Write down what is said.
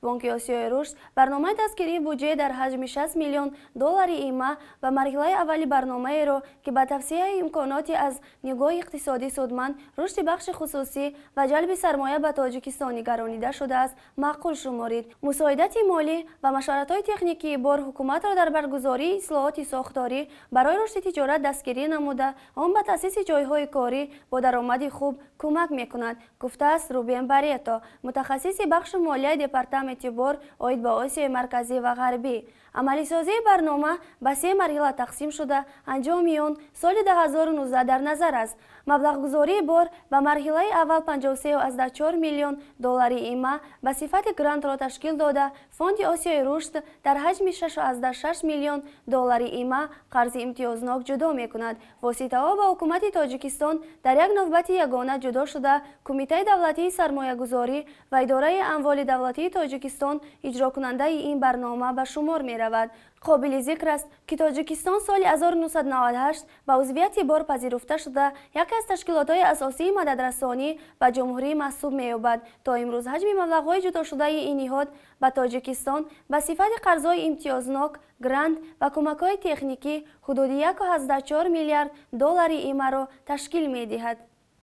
Бонки Осиёи рушд барномаи дастгирии буҷаи дар ҳаҷми 60 миллион доллари ИМА ва марҳилаи аввали барномаеро, ки ба тавсеаи имконоти аз нигоҳи иқтисодӣ судманд, рушди бахши хусусӣ ва ҷалби сармоя ба Тоҷикистон нигаронида шудааст, маъқул шуморид. Мусоидати молӣ ва машваратҳои техникии БОР ҳукуматро дар баргузории ислоҳоти сохторӣ барои рушди тиҷорат дастгирӣ намуда, он ба таъсиси ҷойҳои корӣ бо даромади хуб кӯмак мекунад, гуфтааст Рубен Барето, мутахассиси бахши молияи департаменти БОР оид ба Осиёи Марказӣ ва Ғарбӣ. Амалисозии барнома ба се марҳила тақсим шуда, анҷоми он соли 2019 дар назар аст. Маблағгузории БОР ба марҳилаи аввал 53,4 миллион доллари ИМА ба сифати грантро ташкил дода, Фонди Осиёи рушд дар ҳаҷми 6,6 миллион доллари ИМА қарзи имтиёзнок ҷудо мекунад. Воситаҳо ба ҳукумати Тоҷикистон дар як навбати ягона ҷудо шуда, Кумитаи давлатии сармоягузорӣ ва идораи амволи давлатии Тоҷикистон иҷрокунандаи ин барнома ба шумор меравад. Қобили зикр аст, ки Тоҷикистон соли 1998 ба узвияти БОР пазируфта шуда, яке аз ташкилотҳои асосии мададрасонӣ ба ҷумҳурӣ маҳсуб меёбад. То имрӯз ҳаҷми маблағҳои ҷудошудаи ин ниҳод ба Тоҷикистон ба сифати қарзҳои имтиёзнок, грант ва кӯмакҳои техникӣ ҳудуди 1,4 миллиард доллари ИМАро ташкил медиҳад.